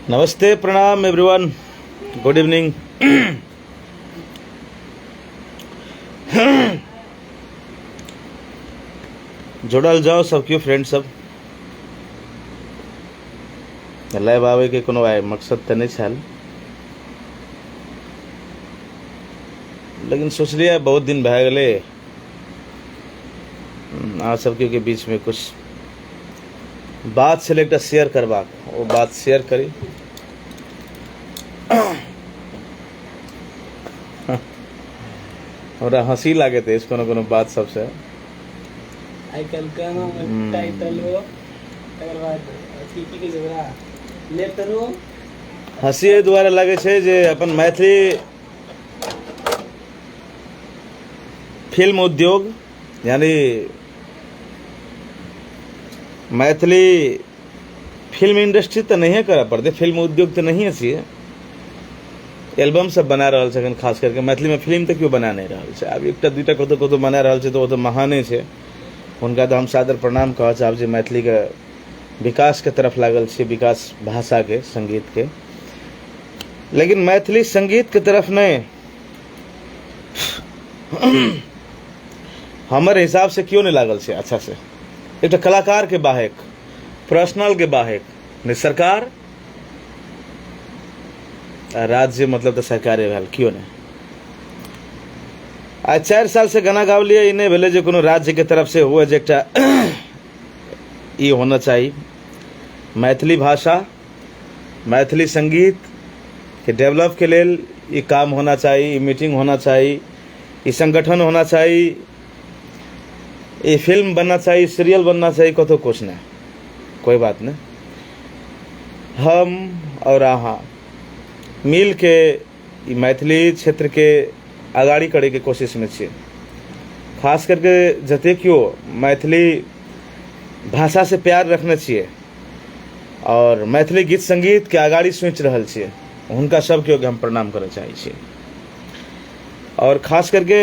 नमस्ते, प्रणाम everyone, good evening. जुड़ल जाओ सब केओ फ्रेंड सब। लाइव आबे के कोनो आइ मकसद तऽ नहि छल, लेकिन सोचलियै बहुत दिन भए गेलै अहाँ सबके के बीचमे कुछ बात छलै एकटा शेयर करबाक, ओ बात शेयर करी। हमरा हँसी लागैत अछि कोनो कोनो बात सबसँ। आइ काल्हि गानामे टाइटलो, तकर बाद अथी की कहै छै ओकरा, लेटरो। हँसी एहि दुआरे लागै छै जे अपन मैथिली फिल्म उद्योग यानी मैथिली फिल्म इंडस्ट्री तऽ नहिए करऽ पड़तै, फिल्म उद्योग तऽ नहिए छियै। एल्बम सब बना रहल छै एखन, खास करके मैथिलीमे फिल्म तऽ केओ बना नहि रहल छै। आब एकटा दूटा कतहु कतहु बना रहल छै तऽ ओ तऽ महाने छै, हुनका तऽ हम सादर प्रणाम कहऽ चाहब जे मैथिलीके विकासके तरफ लागल छियै, विकास भाषाके सङ्गीतके। लेकिन मैथिली सङ्गीतके तरफ नहि, हमर हिसाब से केओ नहि लागल छै अच्छा से। एकटा कलाकार के बाहेक, पर्सनल के बाहेक नहि, सरकार आ राज्य मतलब तऽ सरकारे भेल, केओ नहि। आइ 4 साल से गाना गाबलियै, ई नहि भेलै जे कोनो राज्य के तरफ से हुए जे एकटा ई होना चाही। मैथिली भाषा मैथिली संगीत के डेवलप के लेल ई काम होना चाही, ई मीटिंग होना चाही, ई संगठन होना चाही, ई फिल्म बनना चाही, सीरियल बनना चाही, कतहु कुछ नहि। कोई बात नहीं, हम और अहाँ मिल के ई मैथिली क्षेत्र के अगाड़ी करे के कोशिश में छियै। खास करके जते केओ मैथिली भाषा से प्यार रखने छियै और मैथिली गीत संगीत के अगाड़ी सोचि रहल छियै, हुनका सब केओ के हम प्रणाम करऽ चाहै छियै। और खास करके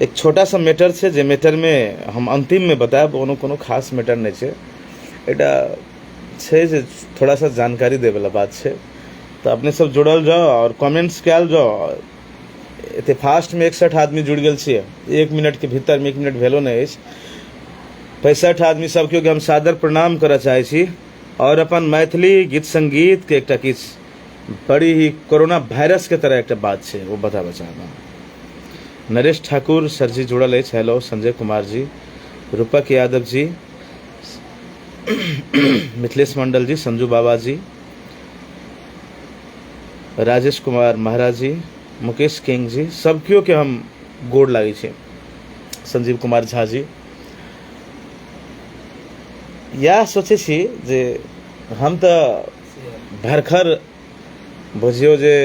एक छोटा सा मैटर छै जे मैटर में हम अंतिम में बतायब, कोनो कोनो खास मैटर नहि छै, एकटा छै जे थोड़ा सा जानकारी देवला बात छै। तऽ अपने सब जुड़ल जाउ और कमेंट्स कयल जाउ। एते फास्ट में 61 आदमी जुड़ गेल छियै, 1 मिनट के भीतर में, 1 मिनट भेलो नहि अछि, 65 आदमी सबके के हम सादर प्रणाम करऽ चाहै छी। और अपन मैथिली गीत संगीत के एकटा किछु बड़ी ही कोरोना वायरस के तरह एकटा बात छै, ओ बताबऽ चाहब। नरेश ठाकुर सर जी जुड़ल अछि, हेलो। संजय कुमार जी, रूपक यादव जी, मिथिलेश मंडल जी, संजू बाबा जी, राजेश कुमार महाराज जी, मुकेश किंग जी, सब केओ के हम गोड़ लागै छी। संजीव कुमार झा जी। इएह सोचै छी जे हम तऽ भरखर बुझियौ जे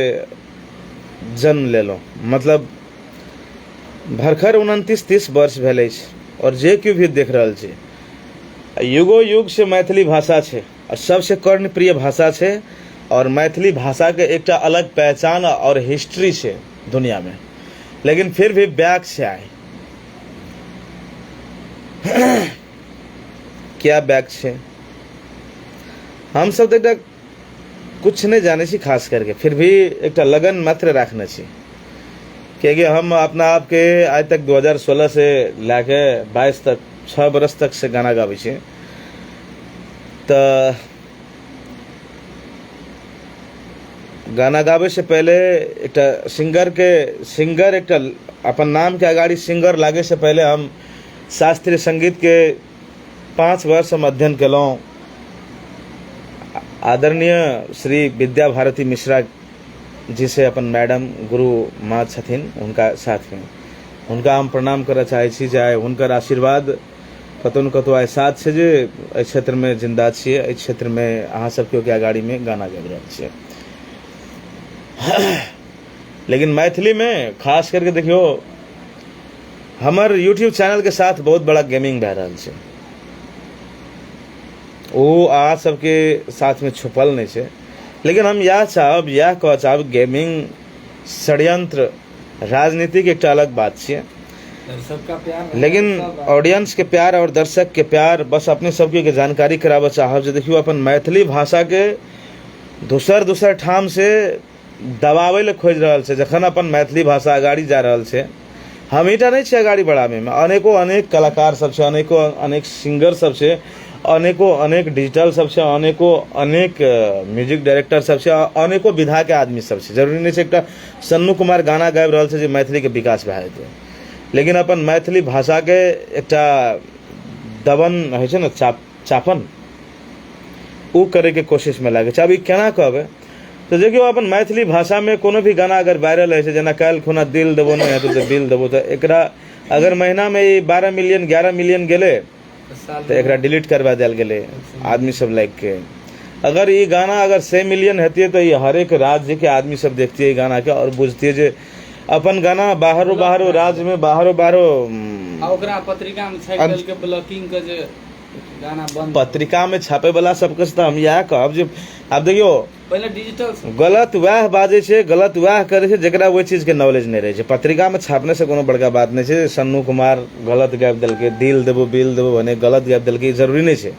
जन्म लेलहुँ, मतलब भरखर 29-30 वर्ष भेल अछि। आओर जे केओ भी देख रहल छै, युगो युग से मैथिली भाषा छै आओर सबसे कर्णप्रिय भाषा छै, आओर मैथिली भाषाके एकटा अलग पहचान आओर हिस्ट्री छै दुनियामे, लेकिन फिर भी बैक छै आइ। क्या बैक छै? हमसब तऽ एकटा कुछ नहि जानै छी खास करके, फिर भी एकटा लगन मात्र राखने छी, कियाकि हम अपना आपके आइ तक 2016 से लए के 22 तक 6 बरस तक से गाना गाबै छी। तऽ गाना गाबै से पहले एकटा सिंगर के सिंगर एकटा अपन नाम के अगाड़ी सिंगर लागे से पहले हम शास्त्रीय संगीत के 5 वर्ष हम अध्ययन केलहुँ। आदरणीय श्री विद्या भारती मिश्रा जी से अपन मैडम गुरु माँ छथिन, हुनका साथमे हुनका हम प्रणाम करऽ चाहै छी जे आइ हुनकर आशीर्वाद कतहु ने कतहु आइ साथ छै जे एहि क्षेत्रमे जिन्दा छियै, एहि क्षेत्रमे अहाँ सब केओ के अगाड़ीमे गाना गाबि रहल छियै। लेकिन मैथिलीमे खास करके देखियौ, हमर यूट्यूब चैनलके साथ बहुत बड़ा गेमिंग भए रहल छै, ओ अहाँ सबके साथमे छुपल नहि छै। लेकिन हम इएह चाहब, इएह कहऽ चाहब, गेमिंग षड्यंत्र राजनीतिक एकटा अलग बात छियै, दर्शक का प्यार लेकिन ऑडियंस के प्यार और दर्शक के प्यार, बस अपने सबके के जानकारी कराबऽ चाहब जे देखियौ अपन मैथिली भाषा के दोसर दोसर ठाम से दबाबै लए खोजि रहल छै। जखन अपन मैथिली भाषा अगाड़ी जा रहल छै, हमहीटा नहि छियै अगाड़ी बढ़ाबैमे, अनेको अनेक कलाकार सब छै, अनेको अनेक सिंगर सब छै, अनेको अनेक डिजिटल सब छै, अनेको अनेक म्यूजिक डायरेक्टर सब छै, अनेको विधाके आदमी सब छै। जरूरी नहि छै एकटा सन्नू कुमार गाना गाबि रहल छै जे मैथिलीके विकास भए जेतै, लेकिन अपन मैथिली भाषाके एकटा दबन होइ छै ने, चापन ओ करैके कोशिशमे लागै छै। आब ई केना कहबै तऽ देखियौ अपन मैथिली भाषामे कोनो भी गाना अगर वायरल होइ छै, जेना काल्हि खुना दिल देबो नहि हेतौ तऽ बिल देबो, तऽ एकरा अगर महीनामे ई 12 मिलियन 11 मिलियन गेलै तऽ एकरा डिलीट करवा देल गेलै आदमी सब लाइक के। अगर ई गाना अगर 100 मिलियन हेतियै तऽ ई हरेक राज्यके आदमी सब देखतियै ई गानाके आओर बुझतियै जे अपन गाना बाहरो बाहरो राज्यमे बाहरो बाहरो आ ओकरा पत्रिका मे छापि देलकै ब्लॉकिंग के जे गाना बंद। पत्रिका मे छापे वाला सबके तऽ हम इएह कहब जे आब देखियौ पहिले डिजिटल गलत वएह बाजै छै, गलत वएह करै छै जकरा ओहि चीजके नॉलेज नहि रहै छै। पत्रिकामे छापने से कोनो बड़का बात नहि छै। सन्नू कुमार गलत गाबि देलकै, दिल देबो बिल देबो भने गलत गाबि देलकै, ई जरूरी नहि छै।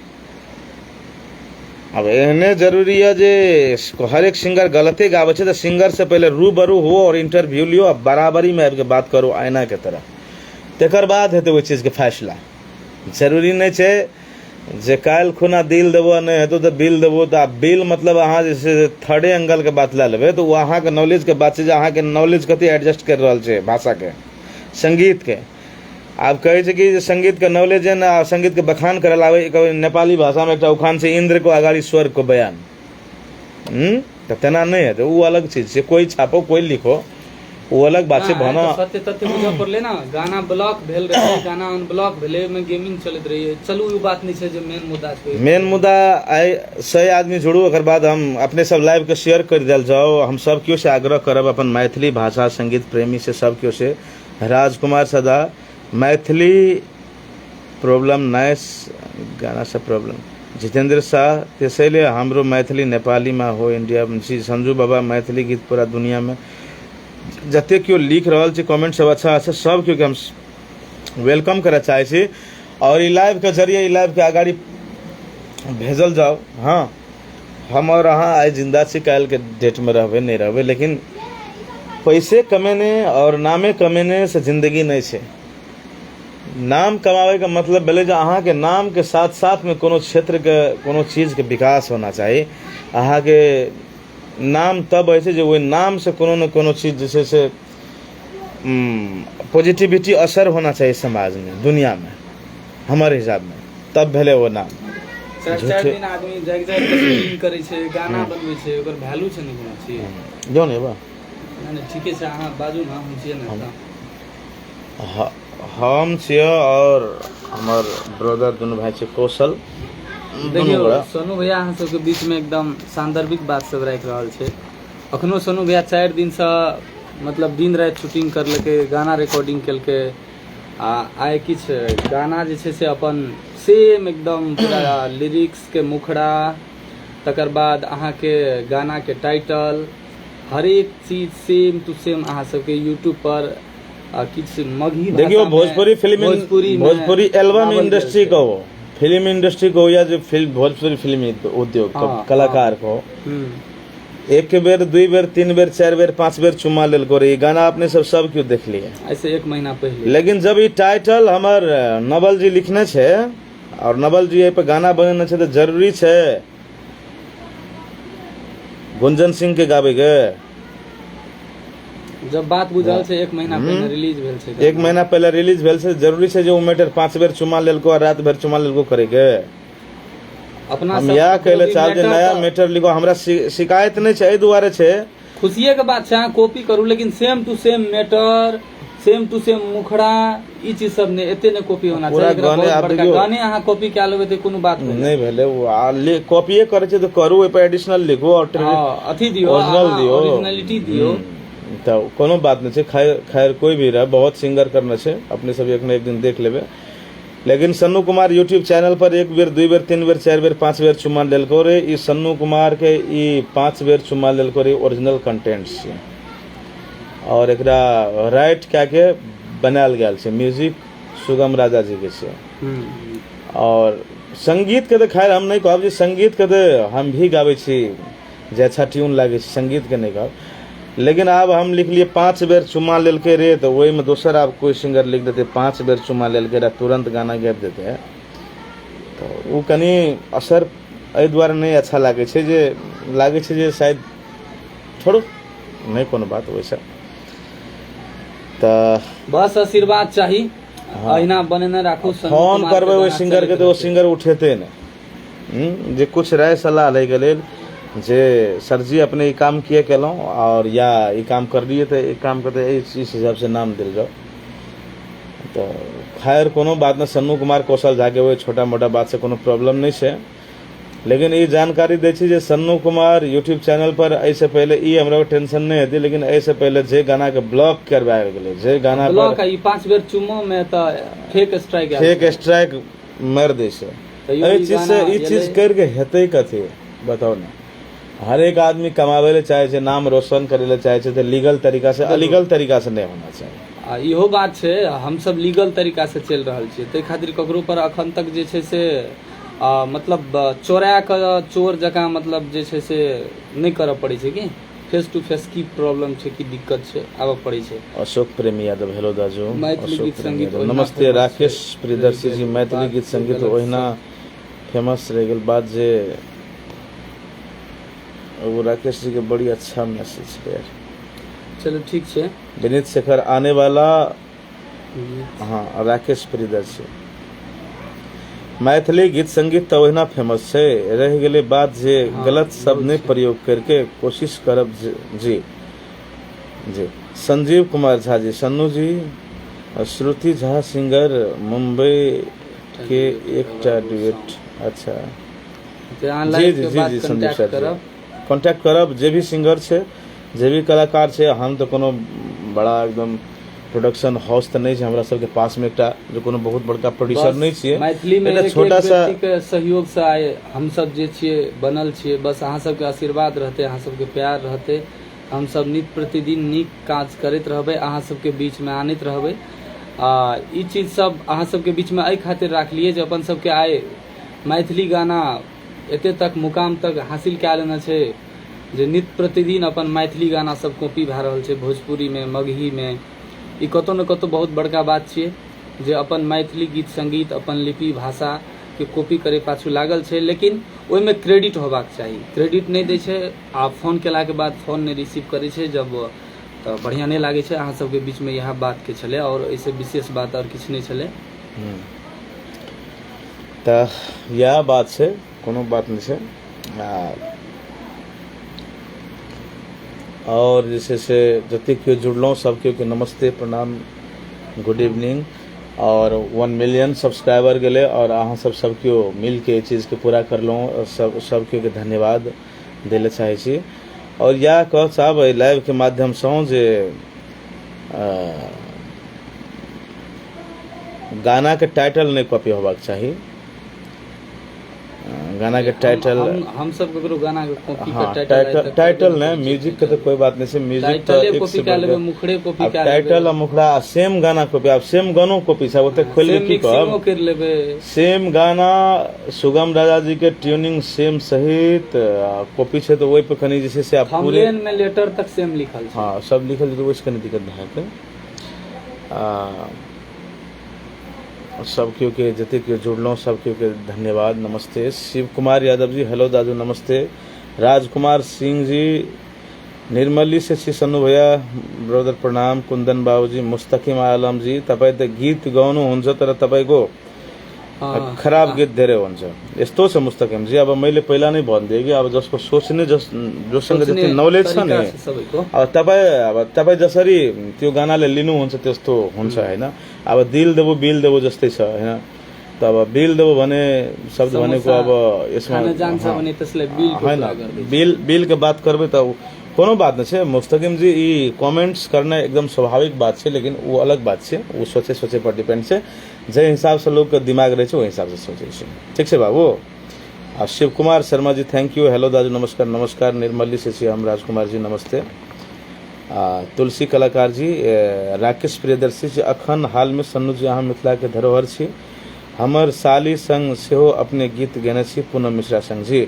आब एहने जरूरी यऽ जे हरेक सिंगर गलते गाबै छै तऽ सिंगर से पहिले रूबरू हो और इंटरव्यू लियो आ बराबरीमे आबिके बात करू आईनाके तरह, तकर बाद हेतै ओहि चीजके फैसला। जरूरी नहि छै जे काल्हि खुना दिल देबो नहि हेतौ तऽ बिल देबो, तऽ आब बिल मतलब अहाँ जे छै से थर्डे एंगलके बात लए लेबै तऽ ओ अहाँके नॉलेजके बात छै जे अहाँके नॉलेज कते एडजस्ट करि रहल छै भाषाके सङ्गीतके। आब कहै छै कि जे सङ्गीतके नॉलेज ने आ सङ्गीतके बखान करऽ लागै, नेपाली भाषामे एकटा उखान छै इन्द्र को अगाडि स्वर्ग को बयान, तऽ तेना नहि हेतै, ओ अलग चीज छै। कोइ छापो कोइ लिखो ओ अलग बात छै। नहि, भना तऽ सत्य तथ्य बुझऽ पड़लै ने। गाना ब्लॉक भेल रहै, गाना अनब्लॉक भेलै, ओहिमे गेमिंग चलैत रहै। चलू ई बात नहि छै जे मेन मुद्दा छै। मेन मुद्दा आइ 100 आदमी जुड़ू, ओकर बाद हम अपने सब लाइव के शेयर कर देल जाओ। हम सब केओ से आग्रह करब अपन मैथिली भाषा संगीत प्रेमी से सब केओ से, राजकुमार सदा मैथिली प्रॉब्लम नाइस गाना सब प्रॉब्लम, जितेंद्र शाह त्यसैले हाम्रो मैथिली नेपालीमा हो इंडिया, श्री संजू बाबा मैथिली गीत पूरा दुनिया में, जते केओ लिख रहल छै कमेंट सब अच्छा अच्छा सब केओ के हम welcome करऽ चाहै छी और ई लाइव के जरिए ई लाइव के अगाडि भेजल जाओ। हाँ, हम और अहाँ आइ जिंदा छी, काल्हि के डेट में रहबै नहीं रहबै, लेकिन पैसे कमेने और नामे कमेने से जिंदगी नहीं छै। नाम कमाबैके मतलब भेलै जे अहाँके नामके साथ साथमे कोनो क्षेत्रके कोनो चीजके विकास होना चाही। अहाँके नाम तब होइ छै जे ओहि नामसँ कोनो ने कोनो चीज जे छै से पॉजिटिविटी असर होना चाही समाजमे दुनियामे, हमर हिसाबमे तब भेलै ओ नाम। चारि चारि दिन आदमी जागि जागि कऽ शूटिंग करै छै, गाना बनबै छै, ओकर वैल्यू छै ने कोनो चीज। जो ने बा नहि नहि ठीके छै, अहाँ बाजू ने, हम छियै ने एतऽ। हम छियै और हमर ब्रदर दुनू भाई छै कौशल, दुनू देखियौ गोरा। सोनू भैया अहाँ सबके बीच में एकदम सान्दर्भिक बात सब राखि रहल छै। अखनो सोनू भैया 4 दिनसँ मतलब दिन राति शूटिंग करलकै, गाना रिकॉर्डिंग केलकै, आ आइ किछु गाना जे छै से अपन सेम एकदम पूरा लिरिक्सके मुखड़ा, तकर बाद अहाँके गानाके टाइटल, हरेक चीज सेम टू सेम अहाँ सबके यूट्यूब पर किछु मगही देखियौ भाषामे भोजपुरी फिल्म भोजपुरीमे भोजपुरी एल्बम गाओल गेल इंडस्ट्री छै। को फिल्म इंडस्ट्री को या जो फिल्म भोजपुरी फिल्म उद्योग को हाँ, कलाकार को एक बेर 2 बेर 3 बेर 4 बेर 5 बेर चुम्मा लेलको रे। ई गाना अपने सब सब क्यों देख लिए ऐसे 1 महीना पहले। लेकिन जब ई टाइटल हमर नवल जी लिखने छे और नवल जी एहि पर गाना बनेने छे तऽ जरूरी छे गुंजन सिंह के गाबे के। जब बात बुझल छै 1 महीना पहले रिलीज भेल छै, 1 महीना पहले रिलीज भेल छै, जरूरी छै जे ओ मैटर 5 बेर चुमा लेलको आ रात भरि चुमा लेलको करे के। अपना हम सब इएह कहै लए जो भी चाहब जे मैटर नया तऽ मैटर लिखो, हमरा शिकायत नहि छै, एहि दुआरे छै खुशिये के बात छै, अहाँ कॉपी करू लेकिन same to same matter, same to same मुखड़ा, ई चीज सब नहि, एते नहि कॉपी होना पूरा चाही। एकरा गाने बहुत आब बड़का देखियौ। गाने अहाँ कॉपी कए लेबै तऽ कोनो बात भेलै नहि भेलै ओ, आ कॉपिये करै छै तऽ करू, ओहि पर एडिशनल लिखू और हँ, अथी दियौ, ओरिजिनल अहाँ दियौ, ओरिजिनलिटी दियौ। तऽ कोनो बात नहि छै। खैर कोई भी रहे, बहुत सिंगर करने छै, अपने सब एक न एक दिन देख लेबै। लेकिन सन्नू कुमार यूट्यूब चैनल पर 1 बेर 2 बेर 3 बेर 4 बेर 5 बेर चुम्मा लेलको रे। ई सन्नू कुमार के ई 5 बेर चुम्मा लेलको रे, ओरिजिनल कंटेंट छै और एकरा राइट कए के बनायल गेल छै, म्यूजिक सुगम राजा जी के छै। और संगीत के तऽ खैर हम नहि कहब जे संगीत के तऽ हम भी गाबै छी, जे अच्छा ट्यून लागै छै संगीत के नहि कहब, लेकिन आब हम लिखलियै 5 बेर चुम्मा लेलकै रे, तऽ ओहिमे दोसर आब कोइ सिंगर लिख देतै 5 बेर चुम्मा लेलकै रे, तुरन्त गाना गाबि देतै, तऽ ओ कनि असर एहि दुआरे नहि अच्छा लागै छै जे लागै छै जे शायद छोड़ू नहि कोनो बात ओहिसँ। तऽ बस आशीर्वाद चाही, अहिना बनेने राखू। फोन करबै ओहि सिंगरके तऽ ओ सिंगर उठेतै नहि। जे कुछ राय सलाह लैके लेल जे सर जी अपने ई काम किए केलहुँ आओर या ई काम करलियै तऽ ई काम के तऽ इस हिसाबसँ नाम देल जाउ। तऽ खैर कोनो बात नहि, सन्नू कुमार कौशल झाके ओहि छोटा मोटा बातसँ कोनो प्रॉब्लम नहि छै, लेकिन ई जानकारी दै छी जे सन्नू कुमार यूट्यूब चैनल पर एहिसँ पहिले ई हमरा टेंशन नहि हेतै, लेकिन एहिसँ पहिले जे गानाके ब्लॉक करवायल गेलै, जे गाना ब्लॉक ई 5 बेर चुमो में तऽ फेक स्ट्राइक फेक स्ट्राइक मारि दै छै। एहि चीज से ई चीज करके हेतै कथी बताउ ने। हरेक आदमी कमाबै लए चाहे छै, नाम रोशन करै लए चाहे छै, तऽ लीगल तरीका से, अलीगल तरीका से नहि होना चाही। आ इहो बात छै, हमसब लीगल तरीका से चलि रहल छियै, ताहि खातिर ककरो पर अखन तक जे छै से मतलब चोरा कऽ चोर जकाँ मतलब जे छै से नहि करऽ पड़ै छै कि फेस टू फेस की प्रॉब्लम छै, की दिक्कत छै, आबऽ पड़ै छै। अशोक प्रेमी यादव, हेलो दाजू। मैथिली अशोक गीत प्रेमी संगीत यादव, ओहिना नमस्ते। फेमस राकेश छै। प्रियदर्शी जी, मैथिली बात गीत संगीत गलत ओहिना सब। फेमस रहि गेल बात जे वो राकेश जी के बड़ी अच्छा मैसेज है यार। चलो ठीक छै। विनीत शेखर आने वाला, हाँ राकेश प्रियदर्शी, मैथिली गीत संगीत तऽ ओहिना फेमस छै, रहि गेलै बात जे गलत शब्द नहि प्रयोग करके कोशिश करब जी जी। संजीव कुमार झा जी, सन्नू जी, श्रुति झा सिंगर मुंबई के एकटा डुएट। अच्छा जी जी जी जी संजीव सर जी कॉन्टैक्ट करब, जे भी सिंगर छै, जे भी कलाकार छै। हम तऽ कोनो बड़ा एकदम प्रोडक्शन हाउस तऽ नहि छै हमरा सबके पासमे, एकटा जे कोनो बहुत बड़का प्रोड्यूसर नहि छियै, मैथिलीमे एकटा छोटा सा के सहयोग से आइ हमसब जे छियै बनल छियै। बस अहाँ सबके आशीर्वाद रहतै, अहाँ सबके प्यार रहतै, हमसब नित प्रतिदिन नीक काज करैत रहबै, अहाँ सबके बीचमे आनैत रहबै। आ ई चीज सब अहाँ सबके बीचमे एहि खातिर राखलियै जे अपन सबके आइ मैथिली गाना एते तक मुकाम तक हासिल कए लेने छै जे नित प्रतिदिन अपन मैथिली गाना सब कॉपी भए रहल छै भोजपुरीमे, मगहीमे। ई कतौ ने कतौ बहुत बड़का बात छियै जे अपन मैथिली गीत संगीत, अपन लिपि भाषाके कॉपी करै पाछू लागल छै, लेकिन ओहिमे क्रेडिट होबाक चाही। क्रेडिट नहि दै छै आ फोन केलाके बाद फोन नहि रिसीव करै छै जब, तऽ बढ़िआँ नहि लागै छै। अहाँ सबके बीचमे इएह बातके छलै आओर एहिसँ विशेष बात आओर किछु नहि छलै। तऽ इएह बात छै, कोनो बात नहि छै। आ आओर जे छै से जतेक केओ जुड़लहुँ सब केओके नमस्ते, प्रणाम, गुड इवनिंग। आओर 1 मिलियन सब्सक्राइबर गेलै आओर अहाँ सब सब केओ मिलके एहि चीजके पूरा करलहुँ, सब सब केओके धन्यवाद दै लए चाहै छी। आओर इएह कहऽ चाहब एहि लाइवके माध्यमसँ जे गानाके टाइटल नहि कॉपी होबाक चाही। गाना के टाइटल हम सब ककरो गाना के कॉपी के टाइटल टाइटल नहीं, म्यूजिक के तो कोई बात नहीं छै, म्यूजिक तो एक कॉपी कर लेबे, मुखड़े कॉपी कर लेबे, टाइटल आ मुखड़ा सेम गाना कॉपी, आब सेम गानो कॉपी छै, ओते खोल के की कहब कर लेबे। सेम गाना सुगम राजा जी के ट्यूनिंग सेम सहित कॉपी छै, तो ओइ पे कनी जे छै से आब पूरे थंबनेल में लेटर तक सेम लिखल छै। हां सब लिखल छै, तो ओइसे कनी दिक्कत भए जेतै। आ सब केओ के जते केओ जुड़लहुँ सब केओ के धन्यवाद, नमस्ते। शिव कुमार यादव जी, हेलो दादू, नमस्ते। राजकुमार सिंह जी, निर्मली से छी सन्नू भैया ब्रदर प्रणाम। कुंदन बाबूजी, मुस्तकिम आलम जी, तपाईँ त गीत गाउनुहुन्छ तर तपाईँको खराब गीत धेरै हुन्छ, यस्तो छ मुस्तकिम जी। अब मैले पहिला नै भनिदिएँ कि अब जसको सोच्ने जोसँग जति नलेज छ नि, अब तपाईँ जसरी त्यो गानाले लिनुहुन्छ त्यस्तो हुन्छ होइन। अब दिल देबो बिल देबो जस्तै छ होइन, त अब बिल देबो भने शब्द भनेको अब यसमा होइन, बिल बिलके बात करबै त कोनो बात नहि छै। मुस्तकिम जी, ई कमेंट्स करना एकदम स्वाभाविक बात छै, लेकिन ओ अलग बात छै, ओ सोचे सोचे पर डिपेंड छै, जाहि हिसाबसँ लोकके दिमाग रहै छै ओहि हिसाबसँ सोचै छै। ठीक छै बाबू। आ Shiv Kumar Sharma ji, thank you. Hello दाजू, नमस्कार, नमस्कार। निर्मली से छी हम, राजकुमार जी, नमस्ते। आ तुलसी कलाकार जी, राकेश प्रियदर्शी जी, अखन हालमे सन्नू जी अहाँ मिथिलाके धरोहर छी, हमर साली संग सेहो अपने गीत गेने छी पूनम मिश्रा संग जी।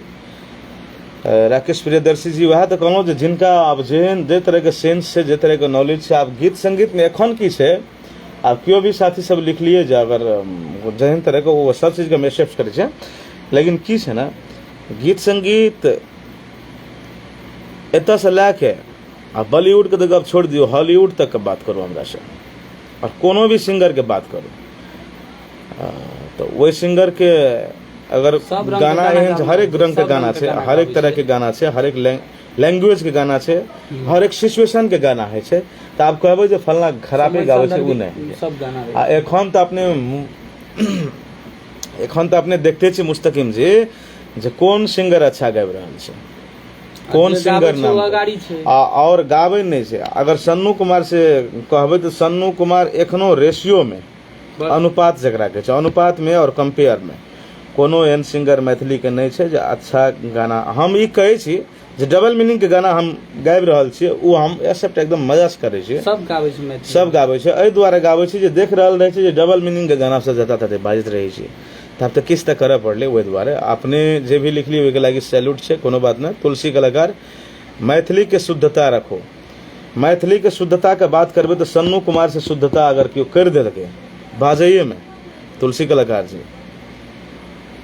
राकेश प्रियदर्शी जी, वएह तऽ कहलहुँ जे जिनका आब जेहन जे तरहके सेंस छै, जे तरहके नॉलेज छै, आब गीत संगीतमे एखन की छै, आब केओ भी साथी सब लिखलियै जे अगर जेहन तरहके ओ सब चीजके हम एक्सेप्ट करै छियै, लेकिन की छै ने गीत संगीत एतऽसँ लए के आ बॉलीवुडके तऽ गप छोड़ि दियौ, हॉलीवुड तकके बात करू हमरासँ, आओर कोनो भी सिंगरके बात करू तऽ ओहि सिंगरके अगर सब रंग के गाना गाना एहन गाबै हरेक छै, रंगके सब गाना रंग के छै, गाना हरेक गाबै तरहके छै। गाना छै, हरेक लैंग्वेजके गाना छै, हरेक सिचुएशनके गाना होइ छै, तऽ आब कहबै जे फलना खराबे समय गाबै छै, ओ संदर्भित नहि होइ छै। सब गाना रहै आ छै। एखन तऽ अपने देखते छी मुस्तकिम जी जे कोन सिंगर अच्छा गाबि रहल छै, कोन जे गाबै सिंगर छै नाम ओ अगाड़ी छै। आ आओर गाबै नहि छै। अगर सन्नू कुमार से कहबै तऽ सन्नू कुमार एखनो रेशियोमे, अनुपात जकरा कहै छै, अनुपातमे आओर कम्पेयरमे कोनो एहन सिंगर मैथिलीके नहि छै जे अच्छा गाना। हम ई कहै छी जे डबल मीनिंगके गाना हम गाबि रहल छियै, ओ हम एक्सेप्ट एकदम मजासँ करै छियै। सब गाबै छै मैथिली, सब गाबै छै, एहि दुआरे गाबै छै जे देख रहल रहै छै जे डबल मीनिंगके गाना सब जतऽ ततऽ बाजैत रहै छै, तऽ आब तऽ किछु तऽ करऽ पड़लै। ओहि दुआरे अपने जे भी लिखली ओहिके लागि सैल्यूट छै, कोनो बात नहि। तुलसी कलाकार, मैथिलीके शुद्धता रखो, मैथिलीके शुद्धताके बात करबै तऽ सन्नू कुमारसँ शुद्धता अगर केओ करि देलकै बाजैएमे तुलसी कलाकार जी,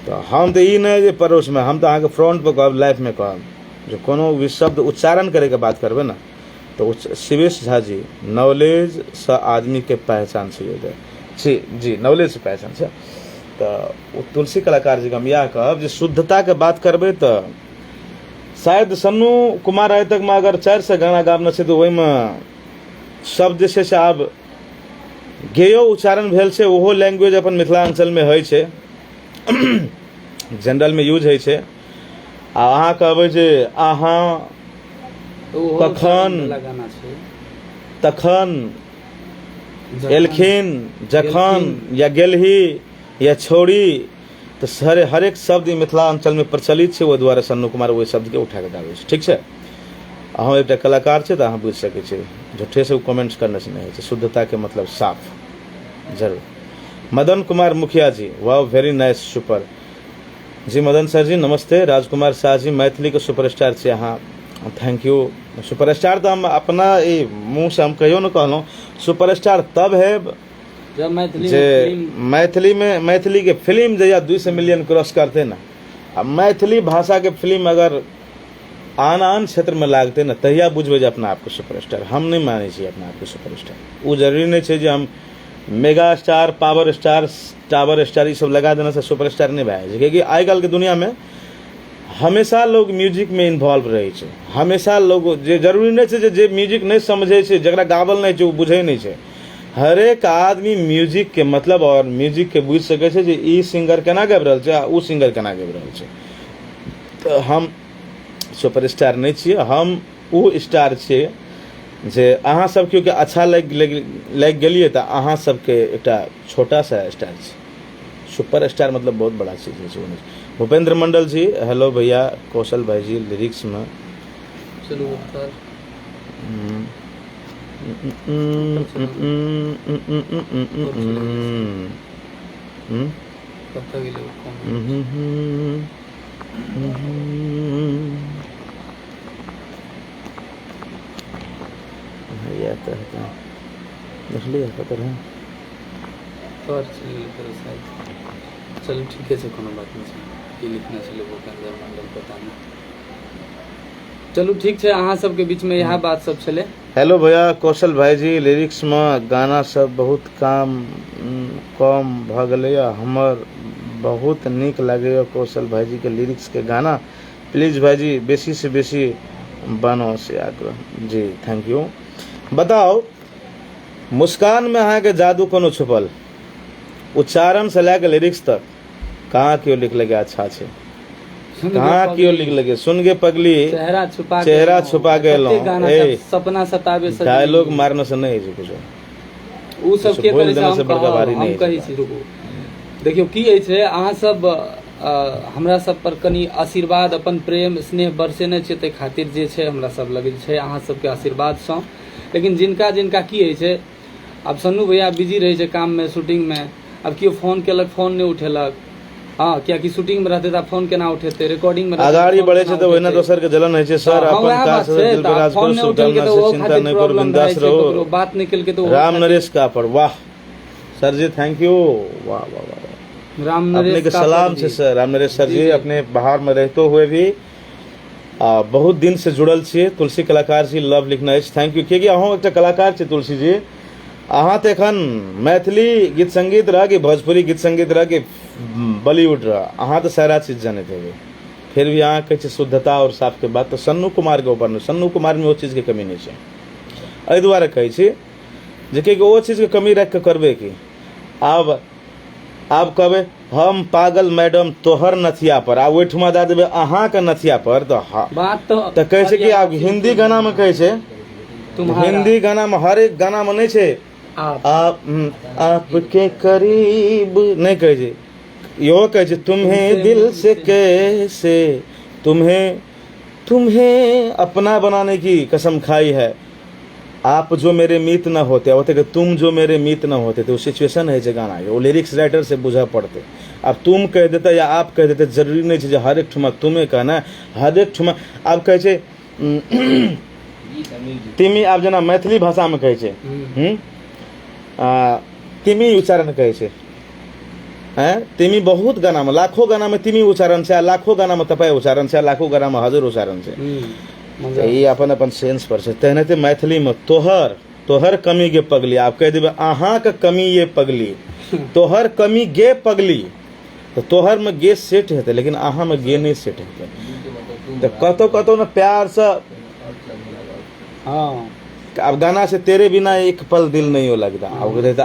तऽ हम तऽ ई नहि जे पड़ोसमे, हम तऽ अहाँके फ्रंटपर कहब, लाइफमे कहब जे कोनो भी शब्द उच्चारण करैके बात करबै ने तऽ शिवेश झा जी नॉलेजसँ आदमीके पहचान छै, जी जी नॉलेजसँ पहचान छै। तऽ ओ तुलसी कलाकार जीके हम इएह कहब जे शुद्धताके बात करबै तऽ शायद सन्नू कुमार आइ तकमे अगर 400 गाना गाबने छै तऽ ओहिमे शब्द जे छै से आब गेयो उच्चारण भेल छै, ओहो लैंग्वेज अपन मिथिलाञ्चलमे होइ छै, जनरलमे यूज होइ छै। आ अहाँ कहबै जे अहाँ कखन तखन एलखिन, जखन या गेलही या छौड़ी, तऽ सर हरेक शब्द ई मिथिलाञ्चलमे प्रचलित छै, ओहि दुआरे सन्नू कुमार ओहि शब्दके उठा कऽ गाबै छै। ठीक छै, अहाँ एकटा कलाकार छै तऽ अहाँ बुझि सकै छियै, झूठेसँ ओ कमेंट्स करने से नहि होइ छै। शुद्धताके मतलब साफ जरूर। मदन कुमार मुखिया जी, वाह वेरी नाइस सुपर जी। मदन सर जी नमस्ते। राजकुमार शाह जी, मैथिलीके सुपरस्टार छी अहाँ, thank you. Superstar तऽ हम अपना ई मुँहसँ हम कहियो नहि कहलहुँ, सुपरस्टार तब हेब जब मैथिली जे मैथिलीमे मैथिलीके फिल्म जहिया 200 मिलियन क्रॉस करतै ने, आ मैथिली भाषाके फिल्म अगर आन आन क्षेत्रमे लागतै ने, तहिया बुझबै जे अपना आपके सुपरस्टार। हम नहि मानै छी अपना आपके सुपरस्टार। ओ जरूरी नहि छै जे हम mega star, power star, tower star ई सब लगा देने से सुपरस्टार नहि भए जाइ छै, कियाकि आइ काल्हिके दुनियामे हमेशा लोग म्यूजिकमे इन्वॉल्व रहै छै। हमेशा लोग जे जरूरी नहि छै जे म्यूजिक नहि समझै छै, जकरा गावल नहि छै, ओ बुझै नहि छै। हरेक आदमी म्यूजिकके मतलब आओर म्यूजिकके बुझि सकै छै जे ई सिंगर केना गाबि रहल छै आ ओ सिंगर केना गाबि रहल छै। तऽ हम सुपरस्टार नहि छियै, हम ओ स्टार छियै जे अहाँ सब केओ के अच्छा लागि लागि गेलियै तऽ अहाँ सबके एकटा छोटा सा स्टार छै। सुपर स्टार मतलब बहुत बड़ा चीज होइ छै। भूपेंद्र मंडल जी हेलो भैया। कौशल भाई जी लिरिक्समे चलू उत्तर कतऽ गेलै ओ comment? भैया तऽ हेतै देखलियै कतऽ रहै। तर चलि गेलै तोरा शायद। चलू ठीके छै, कोनो बात नहि छै। की लिखने छलै भूपेंद्र मंडल पता नहि। चलू ठीक छै, अहाँ सबके बीचमे इएह बात सब छलै। हेलो भैया कौशल भाईजी, लिरिक्समे गाना सब बहुत कम भऽ गेलैए, हमर बहुत नीक लागैए कौशल भाईजीके लिरिक्सके गाना, प्लीज भाईजी बेसीसँ बेसी बनाउ से आग्रह जी। Thank you. बताउ मुस्कानमे अहाँके जादू कोनो छुपल, उच्चारणसँ लए कऽ लिरिक्स तक कहाँ केओ लिखलकै अच्छा छै, कहाँ केओ लिखलकै सुन गे पगली चेहरा छुपा चेहरा छुपा के एलहुँ, ए सपना सताबे डायलॉग मारने से नहि होइ छै कुछो। ओ सब के बोल करै छै देने से हम बड़का भारी कहब, नहि हम होइ कहै छै। छी रुकू, देखियौ की अछि अहाँ सब हमरा सब पर कनि आशीर्वाद अपन प्रेम स्नेह बरसेने छियै, ताहि खातिर जे छै हमरा सब लग छै अहाँ सबके आशीर्वादसँ। लेकिन जिनका जिनका की होइ छै, आब सन्नू भैया बिजी रहै छै काममे, शूटिंगमे, आब केओ फोन केलक फोन नहि उठेलक। हँ, कियाकि शूटिंग में रहते तऽ फोन केना उठेते, रिकॉर्डिंग में अगाड़ी बढ़े छै तऽ ओहिना दोसर के जलन होइ छै सर। अपन काज से दिल पर राज करू, शुभकामना से चिंता नहि करू, बिंदास रहो। बात नहि केलकै तऽ राम नरेश का पर वाह सर जी, thank you, वाह वाह वाह राम नरेश अपने के सलाम छै सर। राम नरेश सर जी अपने बाहर में रहतो हुए भी बहुत दिन से जुड़ल छियै। तुलसी कलाकार जी लव लिखने अछि, thank you. कियाकि अहूँ एकटा कलाकार छी तुलसी जी, अहाँ तऽ एखन मैथिली गीत संगीत रह कि भोजपुरी गीत संगीत रह कि बॉलीवुड रह, अहाँ तऽ सारा चीज जनैत हेबै, फिर भी अहाँ कहै छियै शुद्धता और साफके बात, तऽ सन्नू कुमारके ऊपर नहि, सन्नू कुमारमे ओ चीजके कमी नहि छै। एहि दुआरे कहै छी जे कियाकि ओ चीजके कमी राखि कऽ करबै की। आब कहबै हम पागल मैडम तोहर नथिया पर, आ ओहिठमा दए देबै अहाँके नथिया पर, तऽ बात तऽ कहै छै कि आब हिंदी गानामे कहै छै, हिंदी गानामे हरेक गानामे नहि छै आप आपके करीब नहि कहै छै, इहो कहै छै तुम्हें दिल से कैसे तुम्हें तुम्हें अपना बनाने की कसम खाई है, आप जो मेरे मीत न होते, होते कि तुम जो मेरे मीत न होते। तो सिचुएशन है जे गाना ओ लिरिक्स राइटर से बुझऽ पड़तै। आब तुम कहि देतै या आप कहि देतै, जरूरी नहि छै जे हरेक ठुमा तुमे कहना, हरेक ठुमा आब कहै छै तिमी। आब जेना मैथिली भाषामे कहै छै तिमी उच्चारण कहै छै, हैं तिमी बहुत गानामे, लाखो गानामे तिमी उच्चारण छै, आ लाखो गानामे तपाई उच्चारण छै, आ लाखो गानामे हजुर उच्चारण छै। ई अपन अपन सेंस पर छै। तेनाहिते मैथिलीमे तोहर तोहर कमी गे पगली, आब कहि देबै अहाँके कमी ये पगली, तोहर कमी गे पगली, तऽ तोहरमे गे सेट हेतै लेकिन अहाँमे गे नहि सेट हेतै। तऽ कतौ कतौ ने प्यारसँ हँ आब गाना से तेरे बिना एक पल दिल नहीं हो लगता, आब कहते तऽ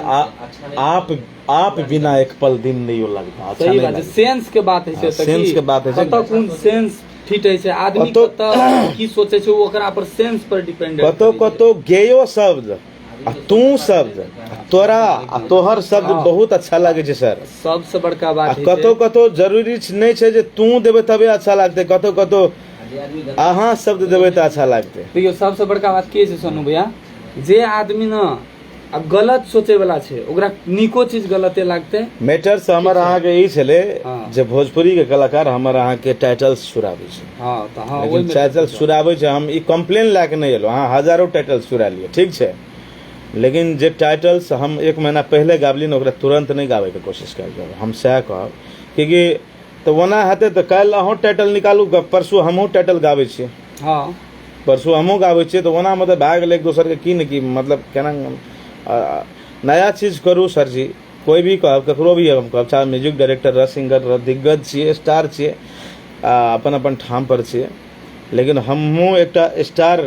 आप बिना एक पल दिल नहीं हो लगता। अच्छा सही नहीं बात छै, लगता। सेंस के बात होइ छै। हाँ, तऽ सेंस की के बात होइ छै। कतऽ कोन सेंस फिट होइ छै, आदमी कतऽ की सोचै छै, ओ ओकरा पर सेंस पर डिपेंड। कतौ कतौ गेयो शब्द आ तू शब्द आ तोरा आ तोहर शब्द बहुत अच्छा लागै छै सर। सबसे बड़का बात आ होइ छै कतौ कतौ जरूरी नहि छै जे तू देबै तबे अच्छा लागतै, कतौ कतौ अहाँ शब्द देबै तऽ अच्छा लागतै। देखियौ सबसे बड़का बात की छै सोनू भैया, जे आदमी न आब गलत सोचे वाला छै ओकरा नीको चीज गलते लागतै। मैटर से हमर अहाँके ई छलै हँ। जे भोजपुरी के कलाकार हमर अहाँके टाइटल चुराबै छै। हँ तऽ हँ, लेकिन ओहिमे टाइटल चुराबै छै, हम ई कम्प्लेन लए कऽ नहि एलहुँ। अहाँ हजारो टाइटल चुरा लिअ, ठीक छै, लेकिन जे टाइटल्स हम एक महीना पहिले गाबली ने ओकरा तुरन्त नहि गाबैके कोशिश कयल जाउ, हम सएह कहब। किएकि तऽ ओना हेतै तऽ काल्हि अहूँ टाइटल निकालू, परसू हमहूँ टाइटल गाबै छियै। हँ परसू हमहूँ गाबै छियै, तऽ ओना मतलब भए गेलै एक दोसरके की ने की मतलब केना नया चीज करू सर जी। कोइ भी कहब, ककरो भी हम कहब, चाहे म्यूजिक डायरेक्टर रह, सिंगर रह, दिग्गज छियै, स्टार छियै, अपन अपन ठाम पर छियै, लेकिन हमहूँ एकटा स्टार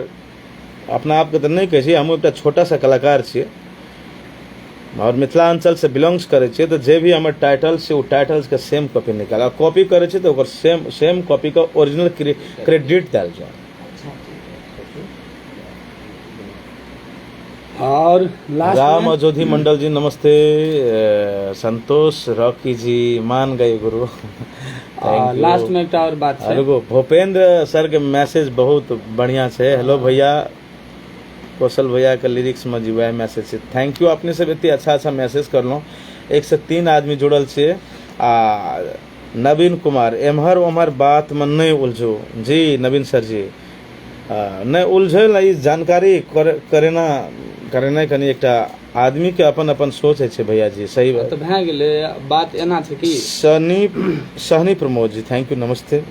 अपना आपके तऽ नहि कहै छी, हमहूँ एकटा छोटा सा कलाकार छियै आओर मिथिलाञ्चलसँ बिलोंग्स करै छियै, तऽ जे भी हमर टाइटल छै ओ टाइटल्सके सेम कॉपी निकाल, आ कॉपी करै छै तऽ ओकर सेम सेम कॉपीके ओरिजिनल क्रेडिट देल जाय। और लास्ट राम में अजोधी मंडल जी नमस्ते, संतोष रॉकी जी मान गए गुरु, thank you. Last में एकटा और बात छै। रुको, भूपेंद्र सर के मैसेज बहुत बढ़िया छै। हेलो भैया, कौशल भैया के लिरिक्स में जी वएह मैसेज छै, thank you. अपने सब एते अच्छा अच्छा मैसेज करलहुँ, 103 आदमी जुड़ल छियै। आ नवीन कुमार, एम्हर ओम्हर बात में नहि उलझू जी, नवीन सर जी नहि उलझै लए ई जानकारी करेना करेनाइ कनि एकटा आदमी के अपन अपन सोच होइ छै भैया जी, सही बात। तऽ भए गेलै बात, एना छै कि Sahani Pramod ji thank you, Namaste.